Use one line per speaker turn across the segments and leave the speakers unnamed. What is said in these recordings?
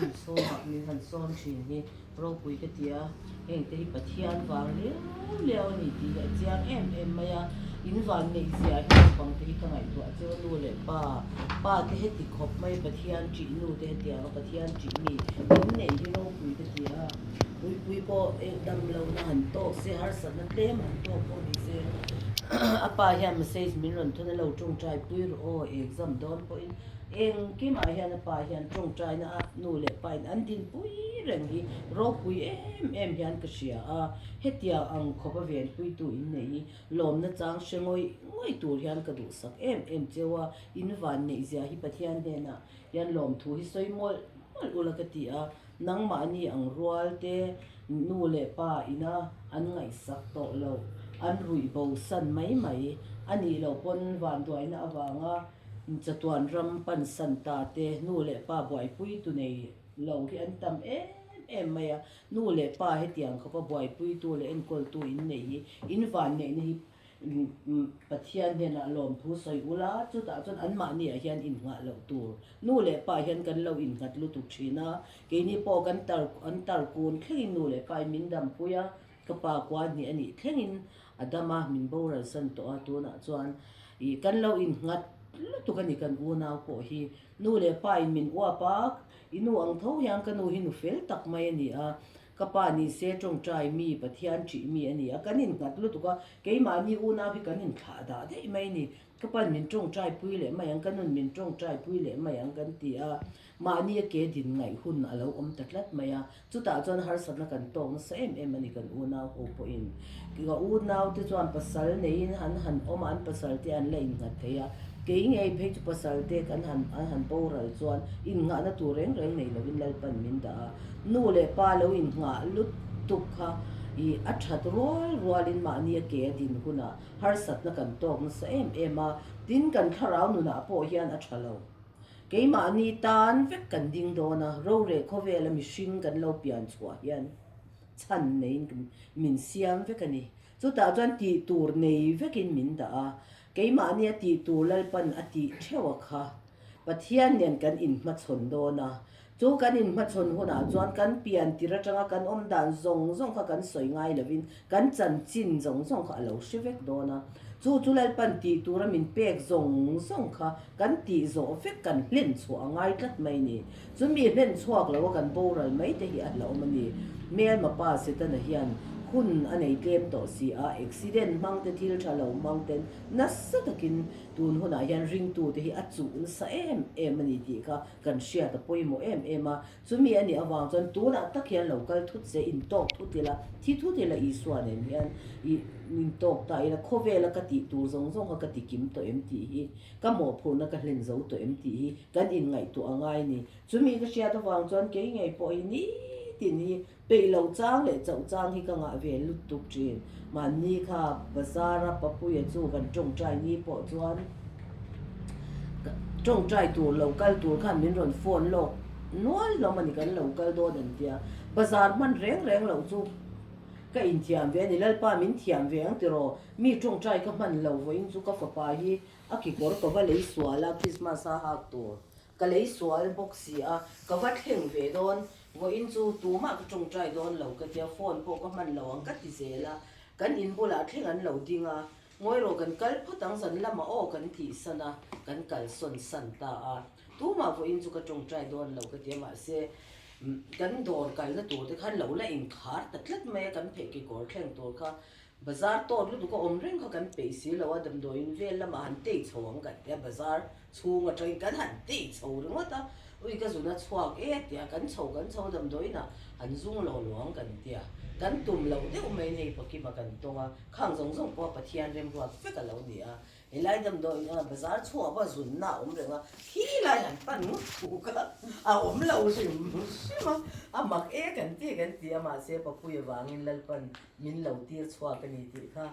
hun chhungah min han sawm thin hi ropui ka ti a, heng te hi Pathian vang liau liau a ni tih hi a chiang em em mai a, in van neih zia hi naupang te hi ka ngaihtuah cheu a, nu leh pa, pa te heti khawp mai Pathian ṭih nu te hetiang a Pathian ṭih mi in neih hi ropui ka ti a, Puipui pawh eng dam lohna han tawk se, harsatna tlem han tawk pawh ni se, a pa hian message min rawn thawn a lo ṭawngṭai pui rawh aw, exam dawn pawhin Engkimah hian a pa hian tawngtaina a nu leh pain an dinpui reng hi ropui em em hian ka hria a, hetiang ang khawp a venpuitu in nei hi lawmna chang hre ngawih ngawih tur hian ka duhsak em em cheu a, in van neihzia hi Pathian hnenah hian lawmthu hi sawi mawlh mawlh ula ka ti a, nangmahni ang rual te nu leh pa ina an ngaihsak tawh loh, an ruih bo san mai mai a nih loh pawn vanduaina avanga Chatuan ram pansan ta te nu leh pa buaipui tu nei lo hi an tam em em mai a, nu leh pa hetiang khawpa buaipui tu leh enkawl tu in nei hi in vanneihna hi Pathian hnenah lawmthu sawi ula, chutah chuan anmahni ah hian inngah loh tur. Nu leh pa hian kan lo innghat lutuk thin a, keini pawh kan tar an tar kun thlengin nu leh pa in min dampui a, Ka pa kua hnih a nih thlengin a dam a, min boral san tawh a, tunah chuan ih kan lo innghat lutuk a ni kan unau pawh hi. Nu leh pa in min uap a, i nu ang tho hian ka nu hi nu fel tak mai a ni a, ka pa ni se tawngtai mi, Pathian ṭih mi a ni a, kan innghat lutuk a, keimahni unau hi kan inthlah dah daih mai a ni. Ka pa'n min tawngtai pui leh mai ang, ka nun min tawngtai pui leh mai ang kan ti a, mahni a ke din ngaih hun a lo awm ta tlat mai a, chutah chuan harsatna kan tawk nasa em em a ni kan unau ho pawhin. Ka unau te chuan pasal neiin an han awm a, an pasal te an la innghat thei a, kei ngei phei chu pasal te kan han an han boral chuan innghahna tur reng reng nei lovin Lalpan min dah a, nu leh pa lo innghah lutuk kha ih a that rual rualin mahni a ke a din hunah Harsatna kan tawk nasa em em a, tin kan thlarau nunah pawh hian a tha lo. Keimahni tan vek kan ding dawn a, roreh khawvela mihring kan lo pian chhuah hian chhan neiin min siam vek a ni. Chutah chuan tih tur nei vekin min dah a, keimahnia tih tur Lalpan a tih theuh a kha. Pathian nen kan inhmachhawn dawn a, chu kan inhmachhawn hunah chuan kan pian tir atanga kan awm dan zawng zawng kha kan sawi ngai lovin kan chanchin zawng zawng kha a lo hre vek dawn a. Chu chu Lalpan tih tura min pek zawng zawng kha kan tih zawh vek kan hlen chhuah a ngai tlat mai ni. Chumi hlen chhuak lo a kan boral mai te hi a hlauhawm a ni. Hmelma pa Setana hian hun a nei tlem tawh si a, accident hmang te thil tha lo hmang ten nasa takin Tun hunah hian ringtute hi a chuh nasa em em a ni tih kha kan hriat a pawimawh em em a. Chumi a nih avang chuan tunah tak hian lo kal thut se, intawk thut ila, thi thut ila Isua nen hian ih intawk ta ila, khawvela ka tih tur zawng zawng kha ka ti kim tawh em tih hi, ka mawhphurhna ka hlen zo tawh em tih hi kan inngaihtuah a ngai a ni. Chumi ka hriat avang chuan kei ngei pawh hi nitin hi Peih loh chang leh chauh chang hi ka ngah ve lutuk thin. Mahni kha bazar a Papuia chu kan tawngtai ni pawh chuan tawngtai tur lo kal tur khan min rawn phone lawk nual hlawm a ni kan lo kal dawn an tia. Bazar hman reng reng loh chu ka inthiam ve a ni. Lalpa min thiam ve ang tiraw? Mi tawngtai ka hman lo vawiin chu ka fapa hi a kekawr ka va lei sual a Christmas a hak tur ka lei sual bawk si a ka va thleng ve dawn. Vawiin chu tumah ka tawngtai dawn lo ka tia, phone pawh ka hman lo ang ka ti zel a, kan in bulah thleng an lo ding a, ngawi rawh kan kal phawt ang zan lamah aw kan tih san a, kan kalsawn san ta a, tumah vawiin chu ka tawngtai dawn lo ka tia mahse kan dawr kalna tur te khan lo la inkhar ta tlat mai a, kan pheh kekawr thleng tur kha Bazar tawt lutuk a awm reng kha kan peih si lo a, damdawiin vel lamah han tei chho ang kan ti a, bazar chhung atangin kan han tei chho ringawt a, ui ka zun a chhuak e tia kan chho kan chho damdawiinah an zung lo lo ang kan ti a, kan tum loh deuh mai hei pakima kan tawng a, khang zawng zawng pawh Pathian remruat vek a lo ni a, Helai damdawiin a bazar chhuah pawh zunna a awm reng a, khi lai han pan ngawt thu kha a awm lo hrim hrim a, a mak e kan ti kan ti a, mahse Papuia vangin Lalpan min lo tir chhuak a ni tih kha.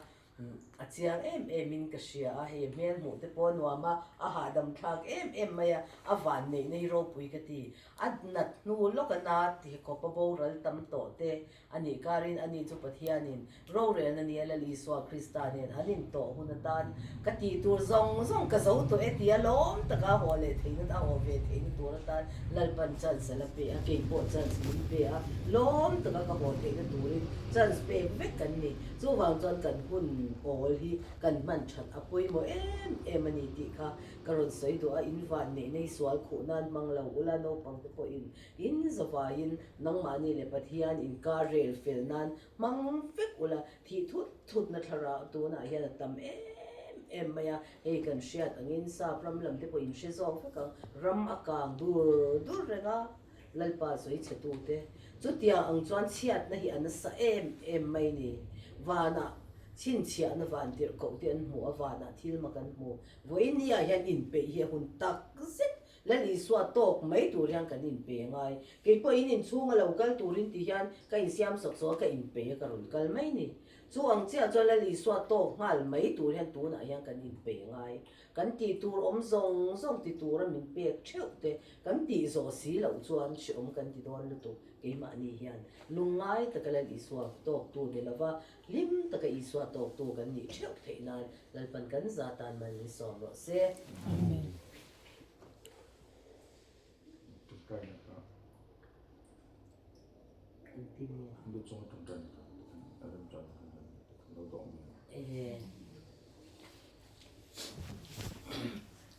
A chiang em em in ka hria a, hei hmel hmuh te pawh a nuam a, a hahdam thlak em em mai a, a vanneihna hi ropui ka ti. A nat hnu lawk a na ti khawp a boral tam tawh te a nih karin ani chu Pathianin rorelna nia Lal Isua Krista nen an intawh hun atan ka tih tur zawng zawng ka zo tawh e tia lawm taka a haw leh theihna a haw ve theihna tur atan Lalpan chance a la pe a, kei pawh chance min pe a, lawm taka ka haw theihna turin chance pek vek kan ni. Chuvang chuan kan hun awl hi kan hman that a pawimawh em em a ni tih kha ka rawn sawi duh a, in vanneihna hi sual khuh nan hmang lo ula naupang te pawhin in zavaiin nangmahni leh Pathian inkar rel fel nan hmang vek ula thih thut thutna thlarau tunah hian a tam em em mai a, hei kan hriat angin sap ram lam te pawh in hre zawk vek ang, ram a kang dur dur reng a. Lalpa sawi chhe tute, chutiang ang chuan chhiatna hi a nasa em em mai ni. Vanah chhinchhiahna van tirh koh te an hmu a, vanah thil mak an hmu. Vawiin ni ah hian inpeih hi a hun tak zet. Lal Isua tawk mai tur hian kan inpe ngai. Kei pawh in inchhung a lo kal turin ti hian ka insiam sawk sawk a, ka inpeih a ka rawn kal mai ni. Chu ang chiah chuan Lal Isua tawk nghal mai tur hian tunah hian kan inpeih ngai. Kan tih tur awm zawng zawng ti tura min pek theuh te kan tih zawh si loh chuan hreawm kan ti dawn lutuk keimahni hian lungngai taka Lal Isua tawktu ni lova hlim taka Isua tawktu kan nih theuh theih nan Lalpan kan za tan mal min sawm rawh se.
Amen.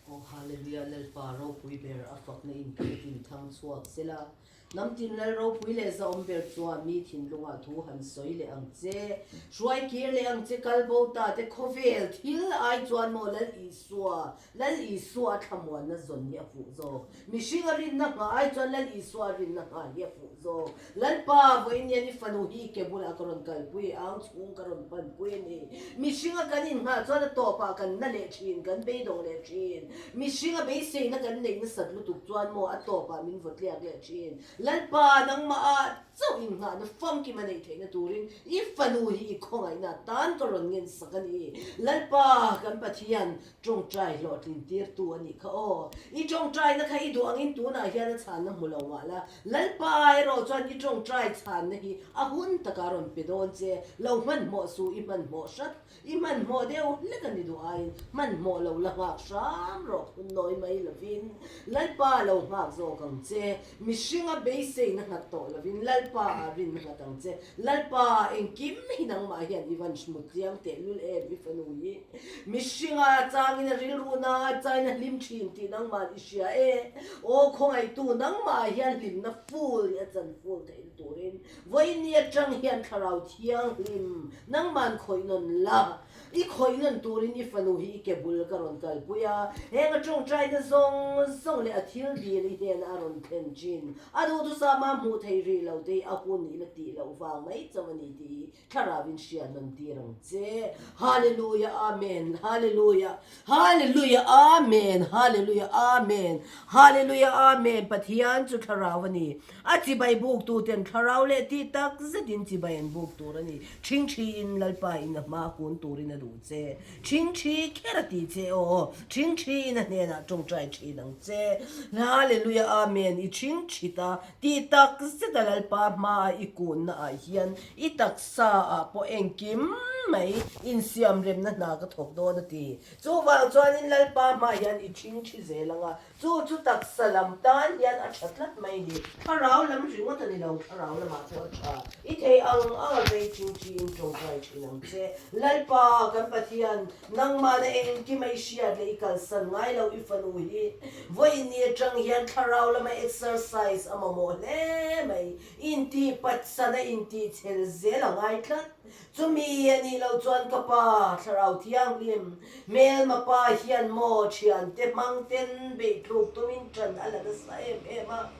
Aw Hallelujah Lalpa ropui ber a fakna in kan tin thang chhuak sela, hnam tin Lal ropui leh zahawm ber chuan mi thinlungah thu han sawi leh ang che, hruai kir leh ang che kal bo ta te khawvel thil ai chuan maw Lal Isua, Lal Isua a thlamuanna zawn hi a fuh zawk, mihring a rinna nghah ai chuan Lal Isua a rinna nghah hi a fuh zawk, Lalpa, vawiin hian i fanu hi ke bulah ka rawn kalpui ang, chhung ka rawn panpui a ni. Mihringa kan inngah chuan a tawpah kan na leh thin, kan beidawng leh thin. Mihringa beiseina kan neih nasat lutuk chuan maw a tawpah min vawtliak leh thin. Lalpa, nangmah chauh inngahna famkim a neih theihna turin i fanu hi i khawngaihna tan ka rawn ngensak a ni. Lalpa, kan Pathian, Tawngtai hlawhtlin tirtu a nih kha aw. I tawngtaina kha i duh angin tunah hian a chhanna hmu lo mah la, Lalpa erawh chuan i tawngtai chhanna hi a hun taka rawn pe dawn che. Lo hmanhmawh suh, i hmanhmawh hrat. I hmanhmawh deuh hlek a ni duh aiin hmanhmawh lo la nghak hram rawh phun nawi mai lovin Lalpa lo nghak zawk ang che. Mihringa beiseina nghat tawh lovin Lalpa ah rinna nghat ang che. Lalpa, engkim hi nangmah hian i van hmu chiang tehlul em i fanu hi? Mihringa changin a rilruhna a chain a hlim thin tih nangmah i hria e. Aw khawngaihtu, nangmah hian hlimna full hi a chan full theihna turin vawiin atang hian thlarau thianghlim nangmahn khawih nawn la. I khawih nawn turin i fanu hi i ke bul ka rawn kalpui a, heng a tawngtaina zawng zawng leh a thil dil i hnenah a rawn thlen thin. A duhthusama hmuh theih rih lo te hi a hun i la tih loh vang mai chauh a ni tih hi Thlarauin hriat nawn tir ang che. Hallelujah Amen Hallelujah Hallelujah Amen Hallelujah Amen Hallelujah Amen Pathian chu Thlarau a ni. A chibai buk tu ten Thlarau leh tih tak zetin chibai an buk tur a ni. Thingthi in Lalpa in a hma kun turin a duh che. Thingthi kher a ti che aw. Thingthi in a hnenah tawngtai thin ang che. Hallelujah Amen I thingthi ta tih tak zeta Lalpa hmaa i kunna ah hian i taksa ah pawh engkim mai insiam remna hna ka thawk dawn a ti. Chuvang chuanin Lalpa hmaah hian i thingthi zel ang a, Chu chu taksa lam tan hian a tha tlat mai ni. Thlarau lam ringawt a ni lo, thlarau lamah pawh a tha. I thei ang ang a vei thin tiin tawngtai thin ang che. Lalpa, kan Pathian, nangmahna engkim a i hriat leh i kalsan ngai lo i fanu hi vawiin ni atang hian thlarau lama exercise a mamawh hle mai. Intih patsan a intih chhel zel a ngai tlat. Chumi a nih loh chuan ka pa, Thlarau Thianghlim, hmelma pa hian maw thiante hmang ten beihtluk tumin ṭan a la nasa em em a.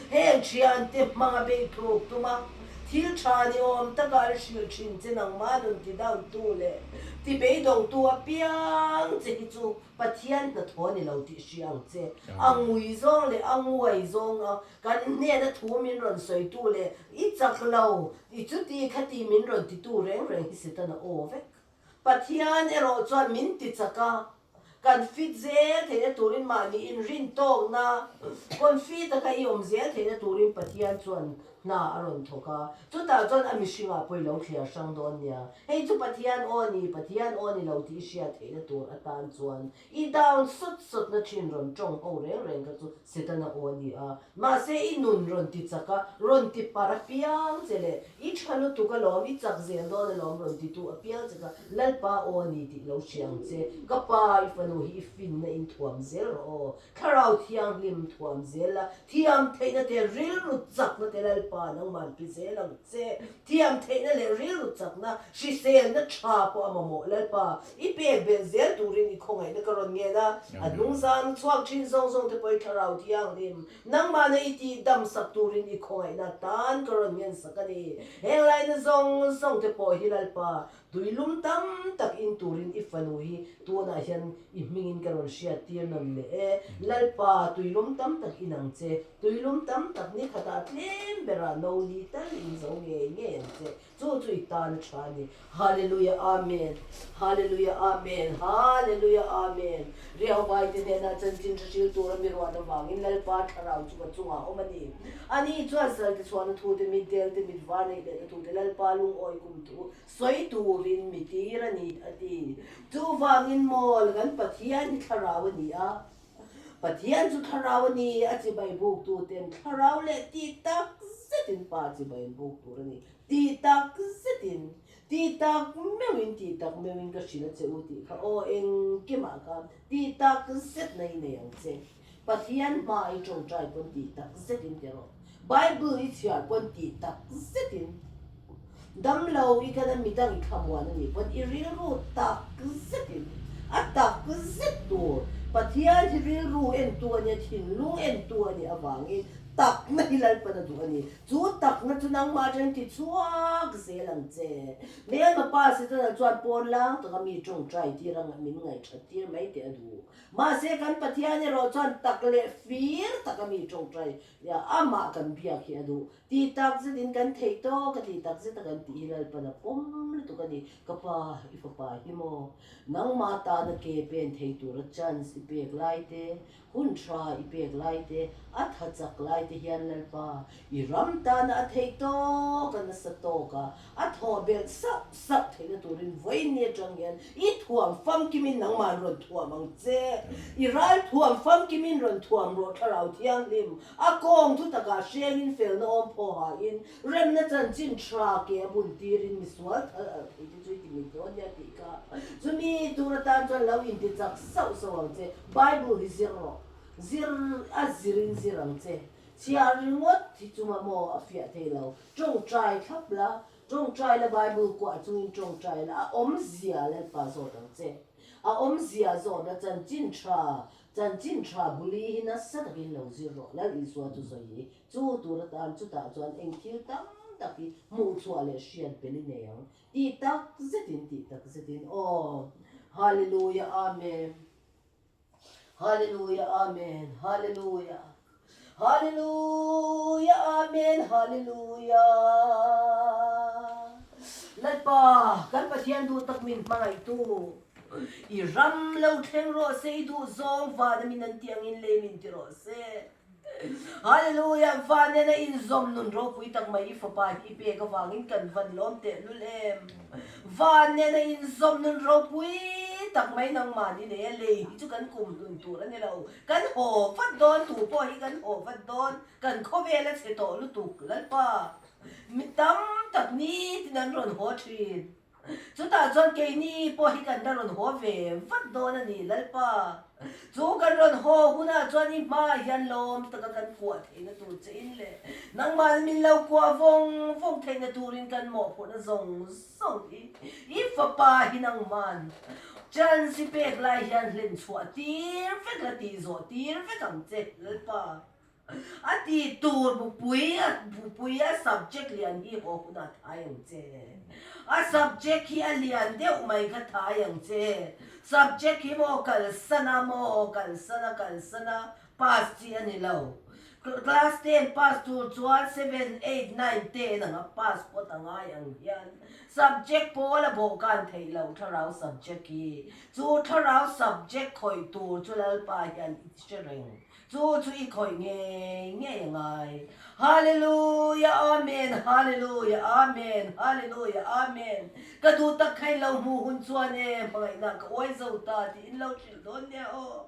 Heng thiante hmanga beihtluk tuma thil ṭha ni awm taka an hrilh ṭhin che nangmah nun ti down tu leh ti beidawngtu apiang che hi chu Pathian hnathawh a ni lo tih hria ang che. A ngui zawng leh a nguai zawnga Kan hnena thu min rawn sawitu leh i chak lo, i chuti khati min rawn titu reng reng hi Setana aw vek. Pathian erawh chuan min ti chak a, kan fit zel theihna turin mahni inrintawkna, confi taka i awm zel theihna turin Pathian chuan hna a rawn thawk a, chutah chuan a mihringah pawh i lo thliar hrang dawn nia. Hei chu Pathian aw a ni, Pathian aw a ni lo tih i hriat theihna tur atan chuan i down sawt sawtna thin rawn tawng ho reng reng kha chu Setana aw a ni a. Mahse i nun rawn ti chak a, rawn ti par apiang che leh i tha lutuk alawm, i chak zel dawn alawm rawn ti tu apiang che kha Lalpa aw a ni tih lo hria ang che. Ka pa, i fanu hi i finna in thuam zel rawh aw. Thlarau thianghlim thuam zel la, thiam theihna te rilru chakna te Lalpa nangman pi zel ang che. Thiam theihna leh rilru chakna, hriselna tha pawh a mamawh Lalpa, i pek belh zel turin i khawngaihna ka rawn ngen a, a hnungzang chhuak thin zawng zawng te pawh i Thlarau thianghlim nangmahna i tih dam sak turin i khawngaihna tan ka rawn ngen sak a ni. Heng laina zawng zawng te pawh hi Lalpa, Tui lum tam tak in turin i fanu hi tunah hian i hmingin ka rawn hriat tir nawn leh e. Lalpa, tui lum tam tak in ang che. Tui lum tam tak ni khatah tlem berah no li tal in zo ngei ngei ang che. Chu chu i tan a tha a ni. Hallelujah Amen Hallelujah Amen Hallelujah Amen Riaubai te hnenah chanchin tha hril tura mi ruat avangin Lalpa thlarau chu ka chungah awm a ni. Ani chuan salte chhuahna thu te, mitdel te, mitvar neih lehna thu te, Lalpa lungawi kum thu Sawi turin mi tir a ni, a ti. Chuvangin maw, kan Pathian hi thlarau a ni a. Pathian chu thlarau a ni, a chibai buk tuten thlarau leh tih tak zetin Pa chibai an buk tur a ni. Tih tak zetin, tih tak meuhin, tih tak meuhin ka hrilh a che u tih kha aw engkimah khan tih tak zet na i nei ang che. Pathian hma i tawngtai pawn tih tak zetin ti rawh. Bible i chhiar pawn tih tak zetin. Damlo i kana midang i thlamuan a nih pawn i rilru tak zetin a tak zet tur. Pathian hi rilru entu a nia, thinlung entu a nih avangin takna hi Lalpan a duh a ni. Chu takna chu nangmah atangin ti chhuak zel ang che. Hmelma pa Setana chuan pawn lang taka mi tawngtai tir anga min ngaihthat tir mai teh a duh. Mahse kan Pathian erawh chuan tak leh fir taka mi tawngtai ia amah kan biak hi a duh. Tih tak zetin kan theih tawk a tih tak zeta kan tih hi Lalpan a pawm lutuk a ni. Ka pa, i fapa hi maw? Nangmah tana ke pen thei tura chance i pek lai te, hun tha i pek lai te, a tha chak lai te hian Lalpa, i ram tana a theih tawk a nasa tawk a, A thaw belh sauh sauh theihna turin vawiin atang hian i thuam famkimin nangmah an rawn thuam ang che. I ral thuam famkimin rawn thuam rawh Thlarau Thianghlim. A kawng thu takah hrengin felna awm phawhain remna chanchin tha ke a bun tirin misual thal alh thei te chu i ti mit dawn nia tih kha. Chumi tur atan chuan lo inti chak sauh sauh ang che. Bible hi zir rawh. Zir a zirin zir ang che. Chhiar ringawt hi chunga maw a fiah thei lo. Tawngtai thlap la, tawngtai la Bible kuah chungin tawngtai la, a awmzia Lalpa zawt ang che. A awmzia zawt la chanchin tha, chanchin tha buli hi nasa takin lo zir rawh. Lal Isua chu sawi hi chu tur atan chutah chuan eng thil tam tak hi hmuhchhuah leh hriat bel i nei ang. Tih tak zetin, tih tak zetin aw. Hallelujah Amen. Hallelujah Amen Hallelujah Hallelujah Amen Hallelujah Lalpa kan Pathian duh tak min hmangaihtu i ram lo thleng rawh se i duh zawng van a min an tih angin lei min ti rawh se Hallelujah Van nena inzawm nun ropui tak mai i fapa hi i pek avangin kan van lawm tehlul em. Van nena inzawm nun ropui tak mai nangmahni nei a, lei hi chu kan kum hlun tur a ni lo. Kan haw vat dawn, tu pawh hi kan haw vat dawn, kan khawvel a chhe tawh lutuk Lalpa. Mi tam tak nitin an rawn haw thin. Chutah chuan keini pawh hi kan la rawn haw ve vat dawn a ni Lalpa. Chu kan rawn haw hunah chuan i hmaah hian lawm taka kan kuah theihna tur che in leh nangmahni min lo kuah vawng vawng theihna turin kan mawhphurhna zawng zawng hi i fapa hi nangman chance i pek lai hian hlen chhuah tir vek la tih zawh tir vek ang che Lalpa. A ti tur bupui a bupui a subject lian hi haw hunah thai ang che. A subject hi a lian deuh mai kha thai ang che. Subject hi maw kalsan a maw kalsan a kalsan a pass chi a ni lo. Class ten pass tur chuan seven, eight, nine, ten anga pass phawt a ngai ang hian subject pawl a bawhkan theih loh thlarau subject hi. Chu thlarau subject khawih tur chu Lalpa hian i hre reng. Chu chu i khawih ngei ngei a ngai. Hallelujah Amen Hallelujah Amen Hallelujah Amen Ka duh tak kha in lo hmuh hun chuan e hmangaihna ka uai zo ta tih in lo hrilh dawn nia aw.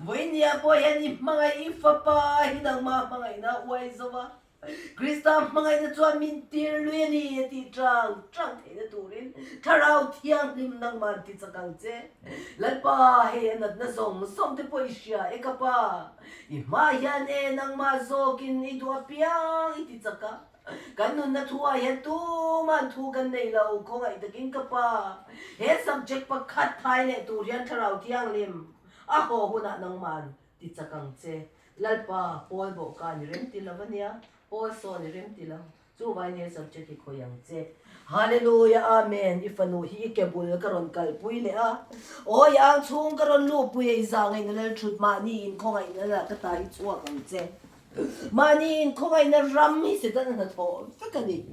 Vawinia pawh hian i hmangaih i fapa hi nangmah hmangaihna a uai zo va, Krista hmangaihna chuan min tir lui a ni a tih chang chang theihna turin Thlarau Thianghlim nangmah an ti chak ang che. Lalpa, hei a natna zawng zawng te pawh i hria e ka pa, i hmah hian e nangmah zawkin i duh apiang i ti chak a. Kan nunna thu ah hian tuman thu kan nei lo, khawngaih takin ka pa. He subject pakhat thai leh tur hian Thlarau Thianghlim a haw hunah nangman ti chak ang che. Lalpa, Paul bawhka ni rem ti lo ania, Paul saw ni rem ti lo, chuvangin he subject hi khawi ang che. Hallelujah Amen, i fanu hi i ke bul ka rawn kalpui leh a, awi ang chhung ka rawn luhpui a, i zah ngaihna lal thut mahni in khawngaihna lah ka ta hi chhuak ang che. Mahni inkhawngaihna ram hi Setana hnathawh vek a ni.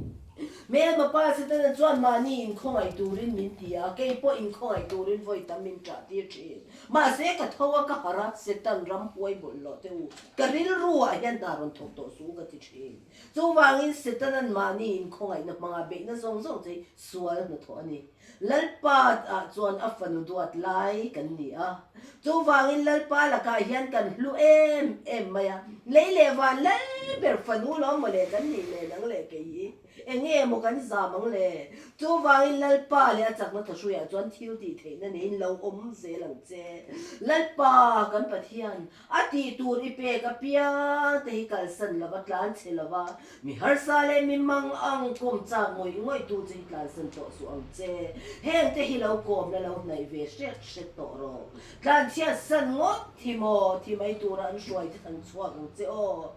Hmelma pa Setana chuan mahni inkhawngaih turin min ti a, kei pawh inkhawngaih turin vawi tam min ṭah tir ṭhin. Mahse, ka tho a, ka harh a, Setan ram huai bawlhhlawh teh u, ka rilru ah hian hna rawn thawk tawh suh u ka ti ṭhin. Chuvangin Setana'n mahni inkhawngaihna hmanga beihna zawng zawng chu sual hnathawh a ni. Lalpa ah chuan a fanu duat lai kan ni a, chuvangin Lalpa lakah hian kan hlu em em mai a, lei leh van lal ber fanu lawm maw le kan nih leh nang leh kei hi eng nge maw kan zam ang le? Chuvangin Lalpa leh a chakna thawhruiah chuan thil tih theihna neiin lo awm zel ang che. Lalpa kan Pathian A tih tur i pek apiang te hi kalsan lova tlan che lova, mi harsa leh mi mang ang kawm chak ngawih ngawih tu che hi tlansan tawh suh ang che. Heng te hi lo kawmna lo hnaih ve hret hret tawh rawh. Tlan chhiat san ngawt thi maw, thi mai tura an hruai te han chhuak ang che aw.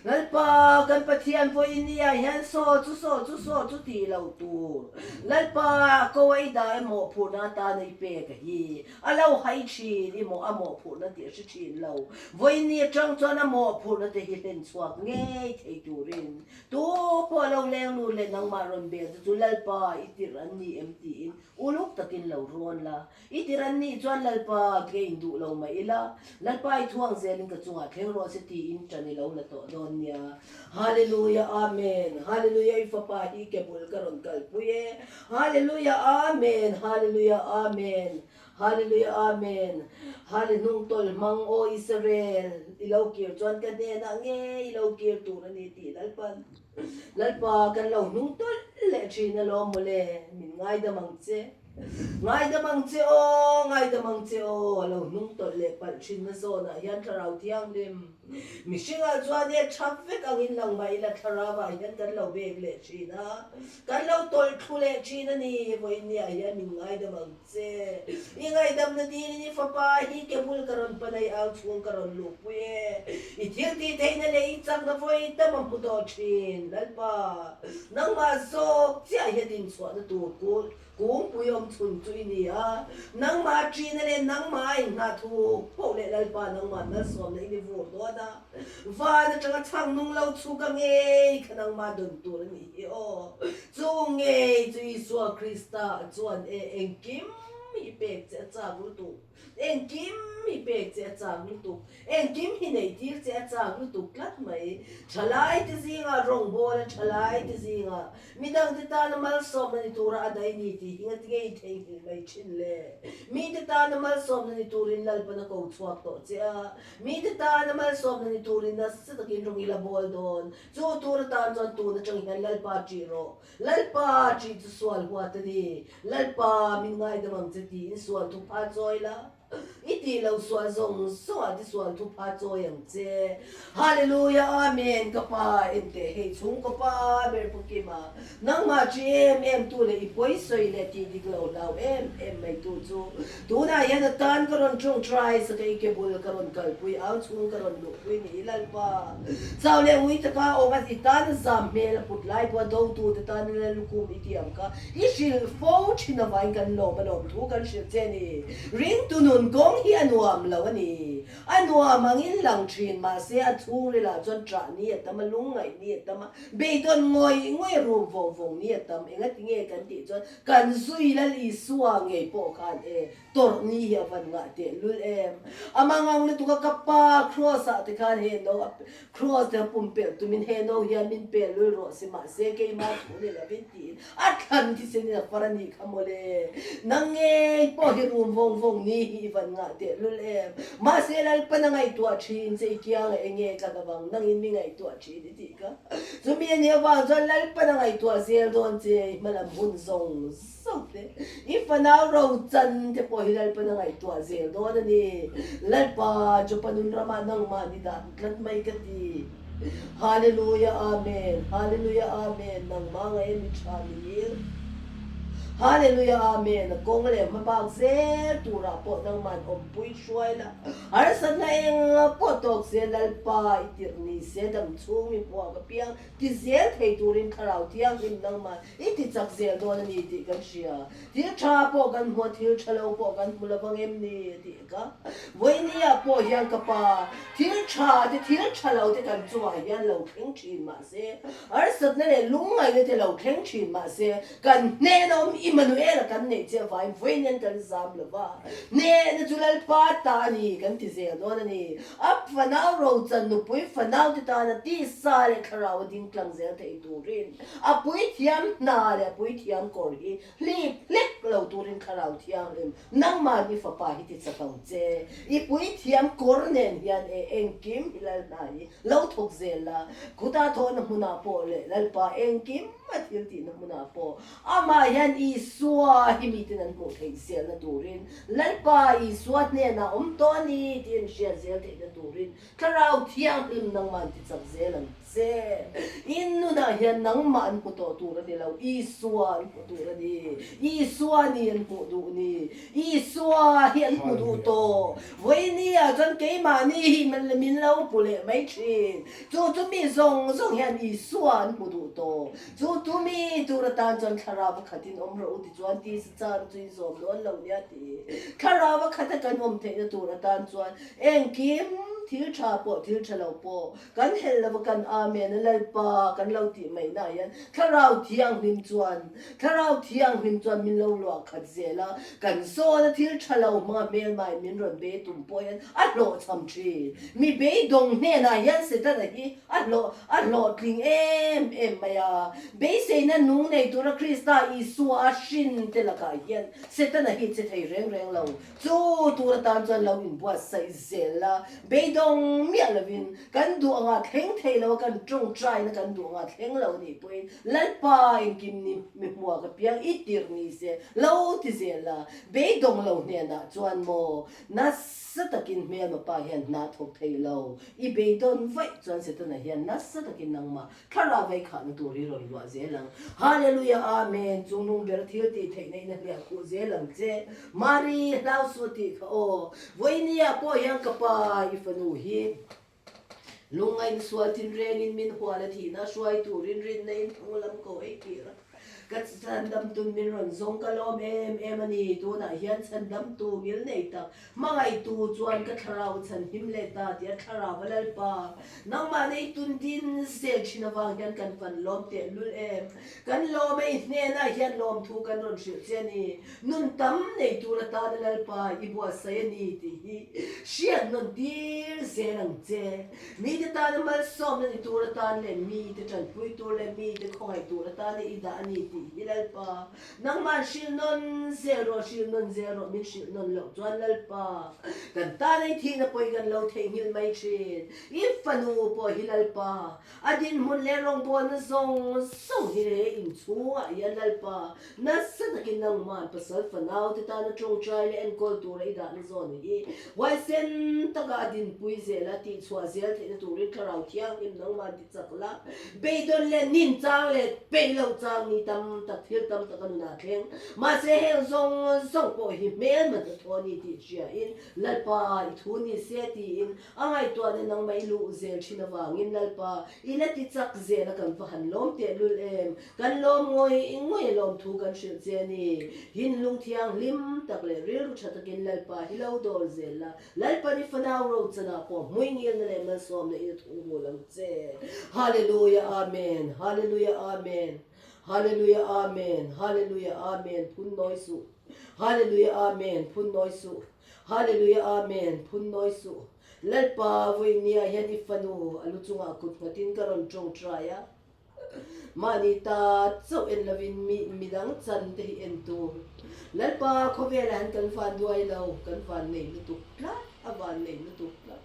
Lalpa, kan Pathian vawiin ni ah hian saw chu saw chu saw chu tih loh tur. Lalpa, ko a i dah em mawhphurhna atana i pek a hi. A lo hai thin i maw a mawhphurhna tih a hre thin lo. Vawiin ni atang chuan a mawhphurhna te hi hlen chhuak ngei thei turin tu pawh a lo leng lut leh nangmah rawn bel te chu Lalpa i tirh an ni em tiin uluk takin lo rawn la. I tir an nih chuan Lalpa ke in duh lo mah ila, Lalpa i thuang zelin ka chungah thleng rawh se tiin ṭan i lo la tawh dawn nia. Hallelujah Amen Hallelujah i fapa hi ke bul ka rawn kalpui e Hallelujah Amen Hallelujah Amen Hallelujah Amen Hale hnung tawlh hmang aw Israel i lo kir chuan ka hnenah nge i lo kir tur a ni tih Lalpan Lalpa kan lo hnung tawlh leh ṭhin alawm mawle min ngaidam ang che. Ngaidam ang che aw, ngaidam ang che aw, a lo hnung tawlh leh palh thin na zawnah hian Thlarau Thianghlim mihringah chuan he thap vek angin lang mah ila Thlarauah hian kan lo bek leh thin a, kan lo tawlh thlu leh thin a ni. Vawiinniah hian min ngaidam ang che. I ngaidamna dilin i fapa hi ke bul ka rawn pan a, i au chhung ka rawn luhpui e. I thil tih theihna leh i chakna vawi tam a hmu tawh thin, Lalpa. Nangmah zawk chiah hian inchhuahna tur kul Kungpui awm chhun chu i ni a, nangmah ṭina leh nangmah a inghah thu poh leh Lalpa nangmah malsawmna i ni vur dawn a, van aṭanga chhang nung lo chhuk a ngei kha nangmah dawn tur a nih hi aw. Chu ngei chu Isua Krista chuan e engkim hi pek che a chak lutuk. Engkim hi pek che a chak lutuk, engkim hi neih tir che a chak lutuk tlat mai. Thalai te zingah rawngbawla thalai te zingah midangte tana malsawmna ni tura a dai ni tih hi ngati ngei theihnghilh mai thin le. Mite tana malsawmna ni turin Lalpan a ko chhuak tawh che a, mite tana malsawmna ni turin nasa takin rawng ila bawl dawn. Chu tur atan chuan tun atang hian Lalpa ṭih rawh. Lalpa ṭih chu sual huat a ni. Lalpa min ngaidam ang che tiin sual thu pha chawi la, i tih lo sual zawng zawngah te sual thu pha chawi ang che. Hallelujah Amen ka pa enteh hei chhungkaw pa ber pu Kima nangmah ṭih em em tu leh i pawi sawi leh tih dik lo hlau em em mai tu chu tunah hian a tan ka rawn ṭawngṭai saka i ke bul ka rawn kalpui ang chhung ka rawn luhpui ni Lalpa Chau leh ui taka awm a i tan a zam hmel a put lai pawh a dotute tan a lalukhum i tih ang kha i hrilh fo thin avangin kan lawm a lawm thu kan hrilh che a ni. Ringtu nun. Nun kawng hi a nuam lo a ni. A nuam angin lang thin mahse a chhungrilah chuan ṭah ni a tam a, lungngaih ni a tam a, beidawn ngawih ngawih rum vawng vawng ni a tam. Engati nge kan tih chuan kan zui Lal Isua ngei pawh khan e tawrh ni hi a van ngah teh lul em. A mangang lutuk a ka pa Kraws ah te khan he no a Kraws te a pumpelh tumin he no hian min pel lul rawh si mahse keimah thu ni lovin tiin A thlan thisenin a far a nih kha mawle. Nang ngei pawh hi rum vawng vawng ni hi i van ngah teh lul em. Mahse Lalpan a ngaihtuah thin che i kianga eng nge ka hlavang nangin mi ngaihtuah thin i tih kha. Chumi a nih avang chuan Lalpan a ngaihtuah zel dawn che i hmalam hun zawng zawng te i fanau ro chan te pawh hi Lalpan a ngaihtuah zel dawn a ni. Lalpa Jopa nun ramah nangmah ni dah tlat mai ka ti. Hallelujah Amen Hallelujah Amen Nangmah ngaih a mi tha mi ngil Hallelujah Amen A kawng leh hmabak zel turah pawh nangman awmpui hruai la harsatna eng pawh tawk se Lalpa i tirh ni se dam chhung mi hmuak apiang ti zel thei turin Thlarau Thianghlim nangman i ti chak zel dawn a ni tih kan hria. Thil tha pawh kan hmu a, thil tha lo pawh kan hmu lovang em ni? tih ka Vawinia pawh hian ka pa, thil tha te, thil tha lo te kan chungah hian lo thleng thin mah se, harsatna leh lungngaihna te lo thleng thin mah se, kan hnehna awm Immanuela kan neih che avangin vawiin kan zam lo va, hnehna chu Lalpa ta a ni kan ti zel dawn a ni. A fanau rochan nupui fanau te tana tisa leh thlarau a ding tlang zel thei turin a puithiam hna leh a puithiam kawr hi Hlip hlek lo turin Thlarau Thianghlim, nangmahni fapa hi ti chak ang che. I puithiam kawr nen hian e engkim hi Lal hna hi lo thawk zel la, khutah thawhna hmunah pawh leh Lalpa engkim a thil tihna hmunah pawh amah hian Isua hi miten an hmuh theih zelna turin Lalpa Isua hnenah awm tawh a ni tih an hriat zel theihna turin Thlarau Thianghlim nangmah an ti chak zel ang che. In nunah hian nangmah an hmu tawh tur a ni lo, Isua an hmu tur a ni. Isua ni an hmuh duh ni. Isua hi an hmu duh tawh. Vawinia chuan keimahni hi min lo hmu leh mai thin. Chu chu mi zawng zawng hian Isua an hmu duh tawh. Chu chu mi tur atan chuan Thlarau pakhatin awm rawh u tichuan tisa char chu in zawm dawn lo nia ti. Thlarau pakhata kan awm theihna tur atan chuan Engkim thil tha pawh thil tha lo pawh kan helh lova kan Amen a Lalpa kan lo tih mai na hian Thlarau Thianghlim chuan Thlarau Thianghlim chuan min lo luah khat zel a, kan zawn a thil tha lo hmanga hmelmai min rawn be tum pawh hian a hlawhchham thin. Mi beidawng hnenah hian Setana hi a hlawh a hlawhtling em em mai a, beiseina nung nei tura Krista Isua a hrin te lakah hian Setana hi che thei reng reng lo. Chu tur atan chuan lo inbuatsaih zel la, beidawng miah lovin kan duh anga thleng thei lo a, kan tawngtaina kan duh anga thleng lo nih pawhin Lalpa engkim ni mi hmuak apiang i tirh ni se lo ti zel la, beidawng lo hnenah chuan maw nasa takin hmelma pa hian hna thawk thei lo, i beidawn vaih chuan Setana hian nasa takin nangmah Thlarau vei khahna tur hi rawn luah zel ang. Hallelujah Amen Chung nung ber thil tih theihna in a hliah khuh zel ang che. Mari hlau suh tih kha aw. Vawinia pawh hian ka pa i fanu hi lungngaihna sual tinrengin min hual a thihna hruai turin rinna in hnung lam ko ei tir a. Ka chhandamtun min rawn zawng ka lawm em em a ni. Tunah hian chhandamtu ngil nei tak Hmangaihtu chuan ka thlarau chhan him leh ta tih a thlarau a Lalpa, nangmah nei tun din zel thin avang hian kan van lawm teh lul em. Kan lawm e i hnenah hian lawmthu kan rawn hrilh che a ni. Nun tam nei tur atana Lalpa i buatsaih a ni tih hi hriat nawn tir zel ang che. Mite tana malsawmna ni tur atan leh mite tanpui tur leh mite khawngaih tur atana i dah a ni tih hi Lalpa, Nangmah hrilh nawn zel rawh, hrilh nawn zel rawh, min hrilh nawn loh chuan Lalpa, kan tan ei thihna pawhin kan lo theihnghilh mai thin. I fanu pawh hi Lalpa, a dinhmun leh rawngbawlna zawng zawng hi he inchhungah hian Lalpa, nasa takin nangmah pasal fanau te tana tawngtai leh enkawl tura i dahna zawn hi huaisen taka a dinpui zel a, tihchhuah zel theihna turin Thlarau Thianghlim nangmah ti chak la, beidawn leh nin chang leh peih loh chang ni tam. tam tak, thil tam tak a nunah thleng. Mahse heng zawng zawng pawh hi hmelma hnathawh a ni tih hriain Lalpa i thu ni se tiin a ngaihtuahna nangmah i luh zel thin avangin Lalpa i la ti chak zel a kan va han lawm tehlul em. Kan lawm ngawih ngawih a lawm thu kan hrilh che a ni. Hinlung thianghlim tak leh rilru tha takin Lalpa hi lo dawr zel la, Lalpa ni fanau rochanah pawh hmuingilna leh malsawmna in a thu hmu lo che. Hallelujah Amen Hallelujah Amen Hallelujah Amen Hallelujah Amen Phun nawi suh Hallelujah Amen Phun nawi suh Hallelujah Amen Phun nawi suh Lalpa vawinia hian i fanu a lu chungah kut nghatin ka rawn tawngtai a. Mahni ta chauh en lovin mi midang chan te hi en tur. Lalpa khawvelah hian kan van duai lo, kan van nei lutuk tlat, a van nei lutuk tlat.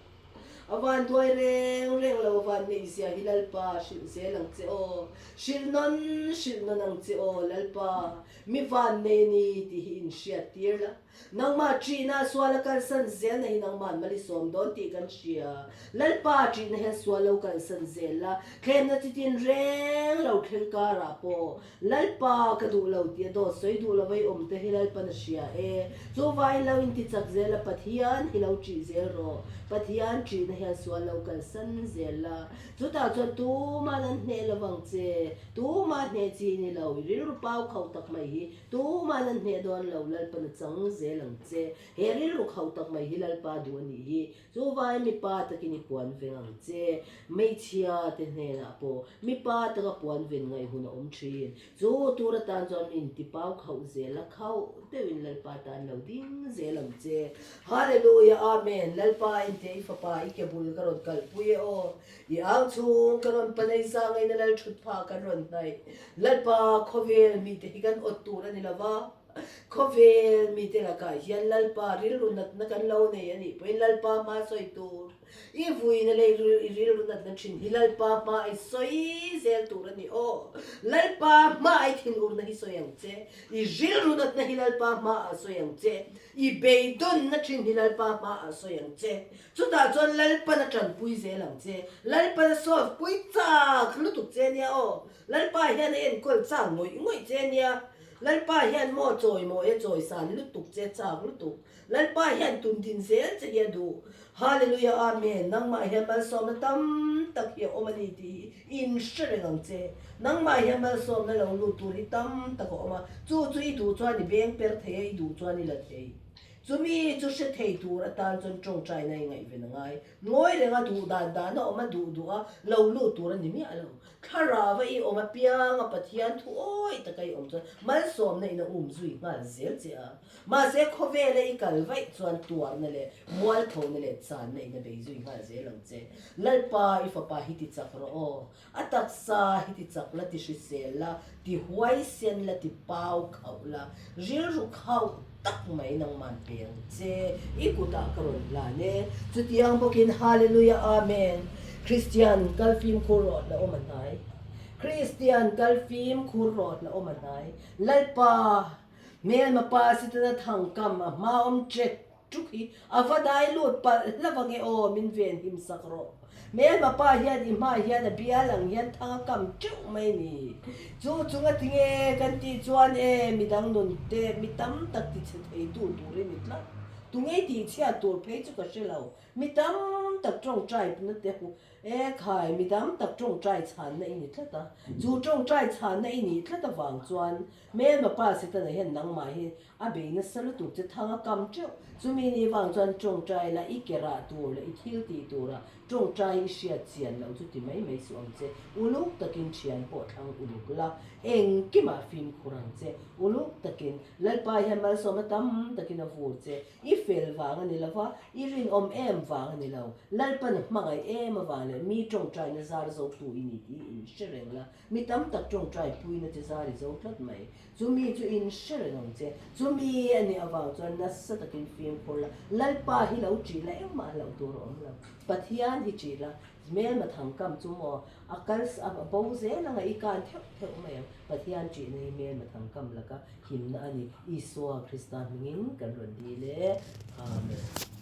A van duai reng reng lo, a van neih zia hi Lalpa hrilh zel ang che aw. Hrilh nawn, hrilh nawn ang che aw Lalpa, mi van nei a ni tih hi inhriat tir la. Nangmah ṭihna sual a kalsan zelna hi nangmah mal i sawm dawn tih kan hria. Lalpa ṭihna hian sual lo kalsan zel la, thlemna chitin reng lo thleng karah pawh Lalpa ka duh lo tih a dawt sawi duh lova i awm te hi Lalpan a hria e. Chuvangin lo intichak zel la, Pathian hi lo ṭih zel rawh. Pathian ṭihna hian sual lo kalsan zel la, chutah chuan tuma'n an hneh lovang che. Tumah hneh chi ni lo, i rilru pau khauh tak mai hi Tuma'n an hneh dawn lo, Lalpan a chang zel ang che. He rilru khauh tak mai hi Lalpa duh a nih hi. Chuvangin mipa takin i puan veng ang che. Hmeichhia te hnenah pawh mipa taka puan ven ngaih hun a awm thin. Chu tur atan chuan min ti pau khauh zel a, khauh deuhin Lalpa tan lo ding zel ang che. Hallelujah Amen Lalpa inte i fapa i ke bul ka rawn kalhpui e aw. I ang chhung ka rawn panei zangaina lal thut phah kan rawn hnaih. Lalpa khawvel mite hi kan awt tur a ni lo va, khawvel mite lakah hian Lalpa rilru natna kan lo nei a nih pawhin Lalpa hma sawi tur, i vuina leh i rilru natna thin hi Lalpa hma i sawi zel tur a ni aw. Lalpa hma i thinurna hi sawi ang che, i rilru natna hi Lalpa hma ah sawi ang che, i beidawnna thin hi Lalpa hma ah sawi ang che. Chutah chuan Lalpan a tanpui zel ang che. Lalpan a solve pui chak lutuk che nia aw. Lalpa hian a enkawl chak ngawih ngawih che nia. Lalpa hian maw chawi mawi a chawi san lutuk che chak lutuk. Lalpa hian tun din zel che hi a duh. Hallelujah Amen. Nangmah hian malsawmna tam tak hi a awm a ni tih hi in hre reng ang che. Nangmah hian malsawmna lo lut tur hi tam tak a awm a. Chu chu i duh chuan i beng per thei a, i duh chuan i la thei. Chumi chu hre thei tur atan chuan tawngtaina i ngaihven a ngai. Ngawi renga duh dan dan a awm a duh duh a, lo lut tur a ni miah lo. Thlarau a i awm apianga Pathian thu awih taka i awm chuan malsawmna in a um zui nghal zel che a. Mahse khawvela i kal vaih chuan tuarna leh mualthona leh channa in a bei zui nghal zel ang che. Lalpa i fapa hi ti chak rawh aw. A taksa hi ti chak la, ti hrisel la, ti huaisen la, ti pau khauh la, rilru khauh tak mai nangman pe ang che, i kutah ka rawn hlan e. Chutiang bawkin Hallelujah Amen Kristian kal fimkhur rawh la awm a hnai Kristian kal fimkhur rawh la awm a hnai Lalpa hmelma pa Setana thangkam a hma awm ṭek Tuk hi a va dai lut palh hlauh ange aw, min ven him sak rawh. Hmelma pa hian i hmai hian a bial ang hian thang a kam teuh mai ni. Chu chunga tinge kan tih chuan e midang nun te mi tam tak ti chhe thei tu turin i tlat. Tunge i tih chhiat tur phei chu ka hre lo. Mi tam tak tawngtai na te hu e khai mi tam tak tawngtai chhanna i ni tlat a. Chu tawngtai chhanna i nih tlat avang chuan hmelma pa Setana hian nangmah hi A bei nasa lutuk che thang a kam teuh. Chumi ni vang chuan tawngtai la i ke rah tur leh i thil tih tura tawngtai i hriat chian loh chu ti mai mai suh ang che. Uluk takin thian pawh thlang uluk la, engkimah fimkhur ang che. Uluk takin Lalpa hian malsawmna tam takin a vur che. I fel vang a ni lo va, i rinawm em vang a ni lo. Lalpan a hmangaih em avang leh mi tawngtaina zar zotu i ni tih in hre reng la. Mi tam tak tawngtai puina che zar i zo tlat mai. Chumi chu in hre reng ang che. Chumi a nih avang chuan nasa takin fimkhur la, Lalpa hi lo ṭih la engmah hlauh tur a awm lo. Pathian hi ṭih la, hmelma thangkam chu maw a kal a bo zel anga i kan theuh theuh mai ang. Pathian ṭihna hi hmelma thangkam laka himna a ni. Isua Krista hmingin kan rawn dil e. Amen.